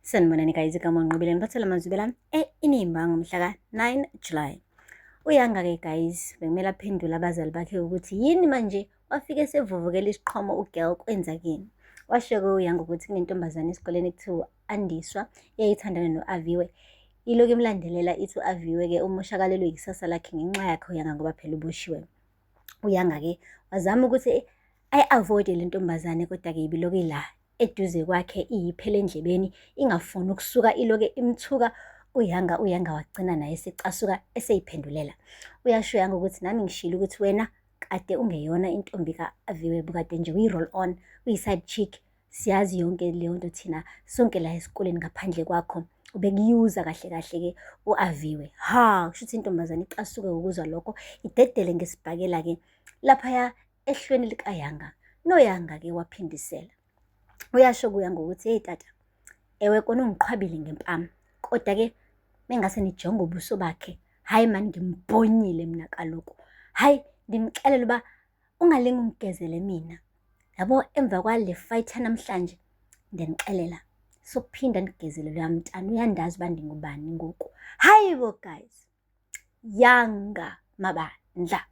Sanibonani guys, igama uNqobile ngiphathela amazwi la e-Inimba ngomhla ka-9 July. Uyanga-ke guys, bekumele aphendule abazali bakhe ukuthi yini manje wafike esevuvukela isiqhomo ugirl kwenzakeni. Washo-ke uYanga ukuthi kunentombazane esikoleni ekuthiwa Andiswa eyayithandana no-Aviwe. Ilokhu imlandelela ithi u-Aviwe-ke umoshakalelwe ikusasa lakhe ngenxa yakhe uYanga ngoba phela uboshiwe. Uyanga-ke wazama ukuthi ayi-avoid-e le ntombazane kodwa-ke ibilokhu ila eduze kwakhe iyiphele endlebeni ingafuni ukusuka iloke imthuka uYanga. UYanga wagcina naye esecasuka eseyiphendulela. Uyasho uYanga ukuthi nami ngishilo ukuthi wena kade ungeyona intombi ka-Aviwe, bukade nje uyi-roll on, uyi-side chick. Siyazi yonke leyo nto thina sonke la esikoleni ngaphandle kwakho ubekuyuza kahle kahle-ke u-Aviwe. Ha, kusho ukuthi intombazane icasuke ukuzwa lokho, idedele ngesibhakela-ke laphaya ehlweni likaYanga. NoYanga-ke waphindisela. Uyasho kuYanga ukuthi hey tata, ewe kona ungiqhwabile ngempama, kodwa-ke mengase nijonge ubuso bakhe, hhayi mani ngimbhonyile mina kaloku. Hhayi ndimxelela uba ungalinge ungigezele mina. Yabo emva kwale fight yanamhlanje ndiyanixelela sokuphinda ndigezele loya mntana uyandazi uba ndingubani ngoku. Hayi bo guys, Yanga mabandla.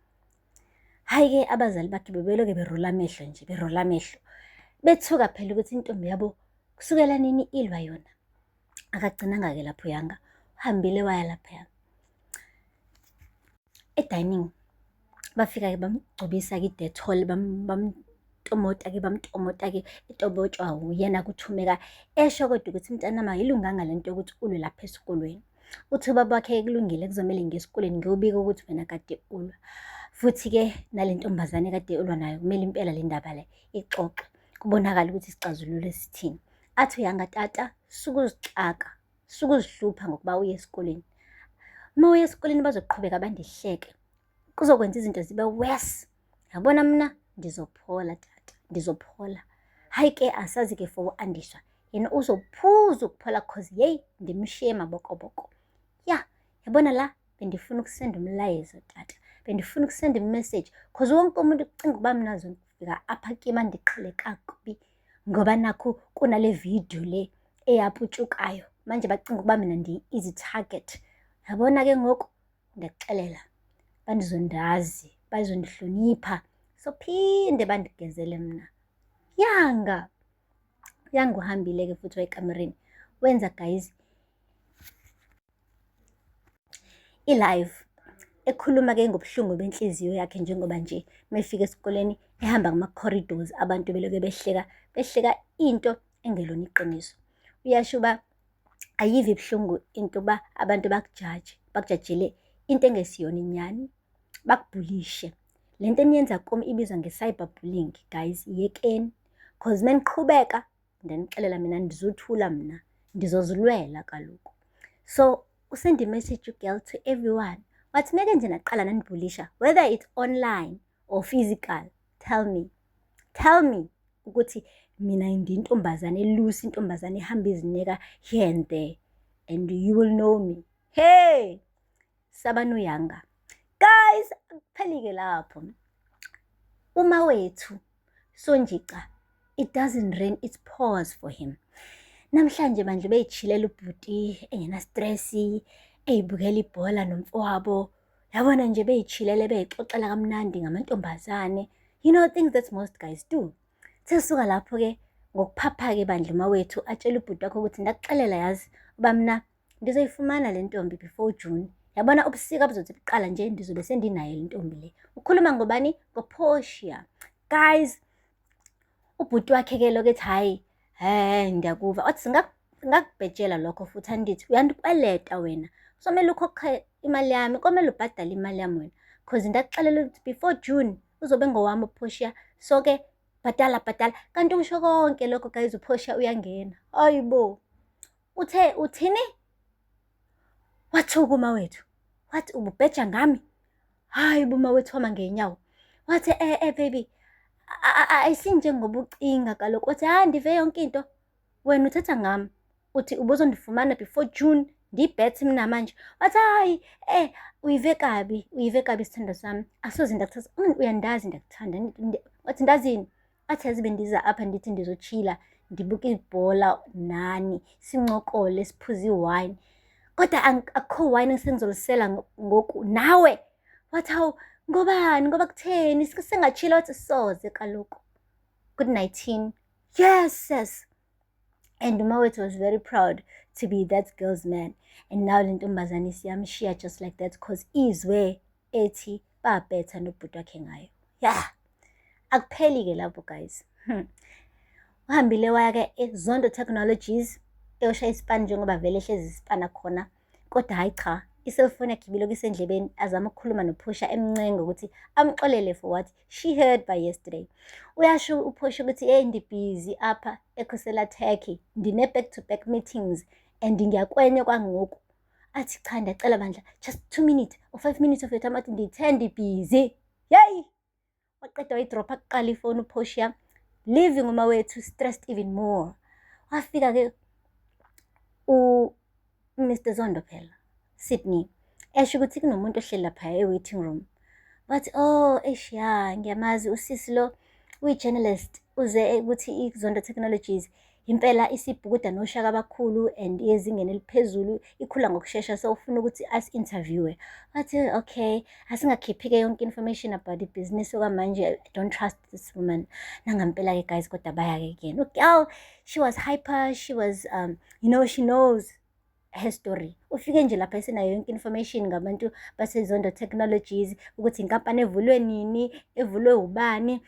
Hhayi-ke abazali bakhe bebeloke berola amehlo nje, berola amehlo. Bethuka phela ukuthi intombi yabo kusukela nini ilwa yona. Akagcinanga-ke lapho Yanga, uhambile waya laphaya e-dining. Bafika-ke bamgcobisa-ke i-Dettol, bamtomota-ke, bamtomota-ke, etobotshwa uyena kuThumeka. Esho kodwa ukuthi mntanami ayilunganga le nto yokuthi ulwe lapha esikolweni. Uthi ubaba wakhe kulungile kuzomele ngiye esikoleni ngiyobika ukuthi wena kade ulwa. Futhi-ke nale ntombazane kade ulwa nayo kumele impela le ndaba le ixoxwe, kubonakale ukuthi isixazululo sithini. Athi uYanga tata sukuzixaka, sukuzihlupha ngokuba uye esikoleni. Uma uya esikoleni bazoqhubeka bandihleke, kuzokwenza izinto zibe worse. Yabona mna ndizophola tata, ndizophola. Hayi ke asazi ke for u-Andiswa yena uzophuza ukuphola cause yeyi ndimshiye mabokoboko. Ya, yabona la bendifuna ukusenda umlayezo tata, bendifuna ukusenda imessage cause wonke umuntu ucinga ukuba mna zofika apha kim andiqhele kakubi ngoba nakhu kunale video le eyaputshukayo manje bacinga ukuba mina ndiyi-easy target. Yabona ke ngoku ndiyakuxelela bandizondazi, bazondihlonipha sophinde bandigezele mna. Yanga Yanga uhambile-ke futhi wayekamereni wenza guys i-live ekhuluma-ke ngobuhlungu benhliziyo yakhe njengoba nje mefika esikoleni ehamba kuma-corridors abantu beloke behleka behleka into engelona iqiniso. Uyasho uba ayive ibuhlungu into uba abantu bakujaje, bakujajele into engesiyona inyani, bakubhulishe. Le nto eniyenza kum ibizwa nge-cyber bullying guys, yekeni. Cause meniqhubeka ndanixelela mina ndizothula mna, ndizozilwela kaloku. So usend imessage ugirl to everyone wathi meke nje naqala nandibhulisha whether it's online or physical, tell me, tell me ukuthi mina ndiyintombazane elusi, intombazane ehamba izineka here and there and you will know me. Hey! Sabanuyanga. Guys, akupheli-ke lapho. Uma wethu Sonjica, it doesn't rain, it pours for him. Namhlanje bandla beyijhilela ubhuti engena stress, eyibukela ibhola nomfowabo. Yabona nje beyijhilele beyixoxela kamnandi ngamantombazane. You know things that most guys do. Sesuka lapho-ke ngokuphapha-ke bandla umawethu atshela ubhuti wakhe ukuthi ndakuxelela yazi uba mna ndizoyifumana le ntombi before June. Yabona ubusika buzothi buqala nje ndizobe sendinayo le ntombi le. Ukhuluma ngobani? NgoPortia. Guys, ubhuti wakhe ke lokho ethi hhayi, he ndiyakuva. Wathi singakubhejela lokho futhi andithi uyandikweleta wena. Kuzomele ukhokhe imali yami, komele ubhadale imali yami wena. Cause ndakuxelela ukuthi before June uzobe ngowami uPortia. So ke bhadala bhadala. Kanti usho konke lokho guys uPortia uyangena. Hayibo. Uthe uthini? Wathuka umawethu. Wathi ububheja ngami. Hayi bo umawethu wama ngenyawo. Wathi eh eh baby ayisinjengoba ucinga kaloku. Wathi hayi ndive yonke into. Wena uthetha ngami. Uthi ubuzondifumana before June ndiyibhethe mina manje. Wathi hayi eh uyive kabi, uyive kabi isithando sami. Asoze ndakuthatha. Uyandazi ndiyakuthanda. Wathi ndazini? Athi yazi bendiza apha ndithi ndizotshila Ndibuka ibhola nani, sincokole, siphuze iwayini. Kodwa akukho wayini esengizolisela ngoku nawe. Wathi, hawu, ngobani? Ngoba kutheni? Singachila. Wathi, soze kaloku. Good 19. Yes, sis. And uMawethu was very proud to be that girl's man. And now le ntombazane isiyamshiya just like that 'cause izwe ethi babetha nobhuti wakhe ngayo. Yeah. Akupheli-ke lapho, guys. Uhambile waya-ke eZondo Technologies eyoshaya isipani njengoba vele ehlezi isipana khona. Kodwa hhayi cha, i-cellphone yakhe ibilokhu isendlebeni, azama ukukhuluma noPhosha, emncenga ukuthi amxolele for what she heard by yesterday. Uyasho uPhosha ukuthi, hey, ndi-busy apha eKhosela Tech, ndine-back to back meetings and ngiyakwenye kwangoku. Athi, cha, ndiyacela bandla, just 2 minutes or 5 minutes of your time. Athi, ndithe ndi-busy. Yeyi! Waqeda wayidropha kuqala ifoni uPhosha, leaving uMawethu stressed even more. Wafika-ke u-Mr Zondo phela, Sydney, esho ukuthi kunomuntu ohleli laphaya e-waiting room. Bathi, oh, eish, ya, ngiyamazi usisi lo, uyi-journalist, uze ukuthi iZondo Technologies impela isibhukuda noshaka abakhulu and ezingeni eliphezulu, ikhula ngokushesha, so ufuna ukuthi asi-interviewe. Wathi, okay, asingakhiphi-ke yonke information about ibhizinisi okwamanje, I don't trust this woman. Nangampela-ke, guys, kodwa baya-ke kuyena. Girl, she was hyper, she was, she knows her story. Ufike nje lapha esenayo yonke information ngabantu baseZondo Technologies, ukuthi inkampani evulwe nini, evulwe ubani,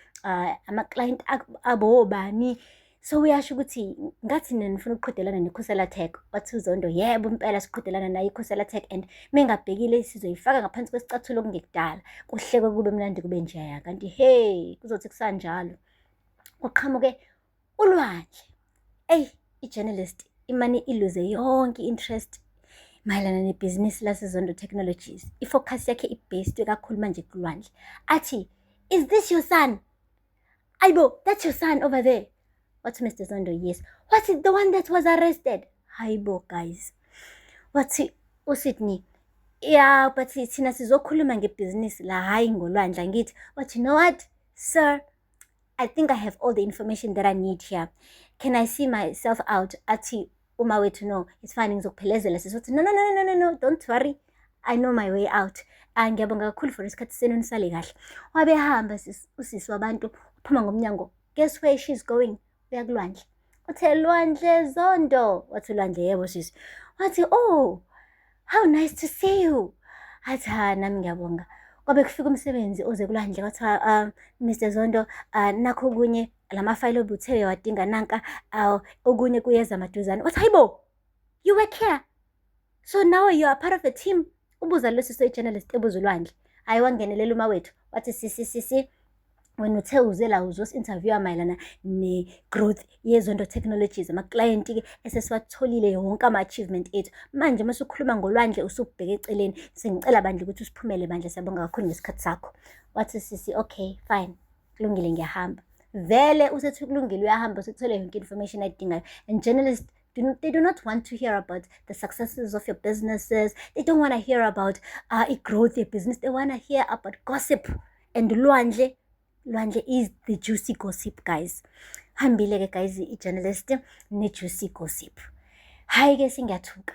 ama-client abo obani. So uyasho ukuthi ngathi nina nifuna ukuqhudelana neKhosela Tech. Wathi uZondo, yebo, impela siqhudelana nayo iKhosela Tech and mengabhekile sizoyifaka ngaphansi kwesicathulo kungekudala. Kuhlekwe, kube mnandi, kube njeya. Kanti hey, kuzothi kusanjalo kuqhamuke uLwandle. Eyi, i-journalist imane iluze yonke i-interest mayelana nebhizinisi laseZondo Technologies. I-focus yakhe i-based kakhulu manje kuLwandle. Athi, is this your son? Ayibo, that's your son over there. Wathi Mr Zondo, yes. Wathi, the one that was arrested? Hayibo, guys. Wathi uSydney, yeah, but thina sizokhuluma ngebhizinisi la, hhayi ngoLwandle, angithi? Wathi, you know what, sir, I think I have all the information that I need here. Can I see myself out? Athi uMawethu, no, it's fine, ngizokuphelezela sisi. Wathi, no, no, no, no, no, no, don't worry. I know my way out. Ah, ngiyabonga kakhulu for isikhathi senu, nisale kahle. Wabe hamba usisi wabantu, uphuma ngomnyango. Guess where she's going? Uya kuLwandle. Uthe, Lwandle Zondo. Wathi uLwandle, yebo sisi. Wathi, oh, how nice to see you. Athi, ha, nami ngiyabonga. Kwabe kufika umsebenzi oze kuLwandle, kwathiwa, Mr Zondo, nakho okunye lamafayili obuthe uyawadinga nanka, okunye kuyeza maduzane. Wathi, hayibo, you work here? So now you are part of the team? Ubuza lo sisi oyi-journalist, ebuza uLwandle. Hhayi, wangenelela uMawethu. Wathi, sisi, sisi, wena uthe uze la uzosi-interviewa mayelana ne-growth yeZondo Technologies, ama-client-ke esesiwatholile, wonke ama-achievement ethu. Manje uma usukhuluma ngoLwandle usubheke eceleni, sengicela bandla ukuthi usiphumele bandla, siyabonga kakhulu ngesikhathi sakho. Wathi sisi, okay, fine, kulungile, ngiyahamba. Vele usethi kulungile, uyahamba, usethole yonke information ayidingayo. And journalists, they do not want to hear about the successes of your businesses. They don't want to hear about i-growth business. They want to hear about gossip. And Lwandle, Lwandle is the juicy gossip, guys. Hambile-ke, guys, i-journalist ne-juicy gossip. Hhayi-ke, singiyathuka.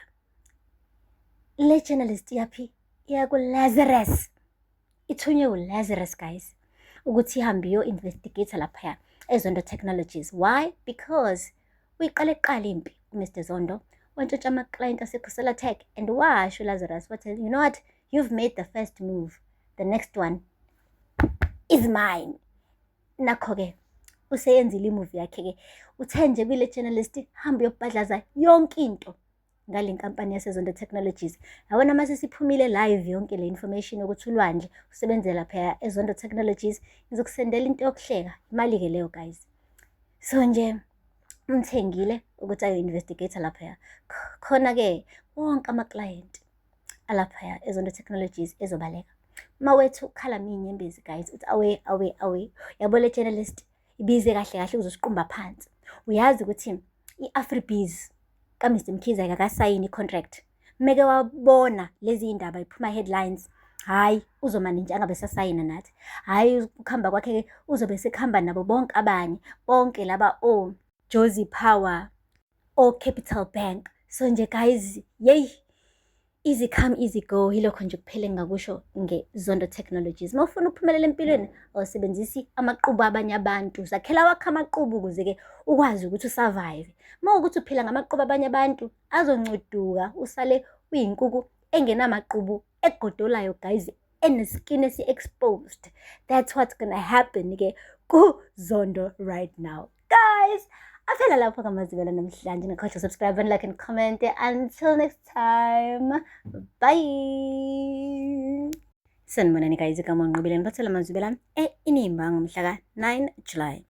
Le journalist yaphi? Iya ku-Lazarus. Ithunywe uLazarus, guys, ukuthi ihambe iyo-investigate laphaya eZondo Technologies. Why? Because uyiqale kuqala impi uMr Zondo, wantshontsha ama-client aseKhosela Tech, and washo uLazarus wathi, you know what, you've made the first move, the next one is mine. Nakho-ke useyenzile i-move yakhe-ke, uthe nje kule journalist, hamba uyobhadlaza yonke into ngale nkampani yaseZondo Technologies. Yabona, mase siphumile live yonke le information ukuthi uLwandle usebenzela laphaya eZondo Technologies, ngizokusendela into yokuhleka, imali-ke leyo, guys. So nje umthengile ukuthi ayo-investigate laphaya. Khona-ke wonke ama-client alaphaya eZondo Technologies ezobaleka. Mawethu ukhala inyembezi, guys, uthi, awe, awe, awe, yabo, le journalist ibize kahle kahle uzosiqumba phansi. Uyazi ukuthi i-Afribiz ka-Mr Mkhize akakasayini i-contract. Meke wabona lezi iy'ndaba iphuma headlines, hhayi, uzomane nje angabe esasayina nathi. Hhayi, ukuhamba kwakhe-ke uzobe sekuhamba nabo bonke abanye, bonke laba o Jozi Power, o-Capital Bank. So nje guys, yeyi, easy come, easy go. Yilokho nje kuphela engingakusho nge-Zondo Technologies. Uma ufuna ukuphumelela empilweni, awusebenzisi amaqubu abanye abantu. Zakhela awakho amaqubu ukuze-ke ukwazi ukuthi u-survive. Uma kuwukuthi uphila ngamaqubu abanye abantu, azoncuduka usale uyinkukhu engenamaqubu, egodolayo guys, ene-skin esi-exposed. That's what's gonna happen-ke kuZondo right now. Guys, aphela lapho ngamazibela namhlanje. Ningakhohlwa subscribe and like and comment. Until next time, bye. Sanibonani guys, igama Nqobile, ngiphathela amazwibela e-Inimba ngomhla ka-9 July.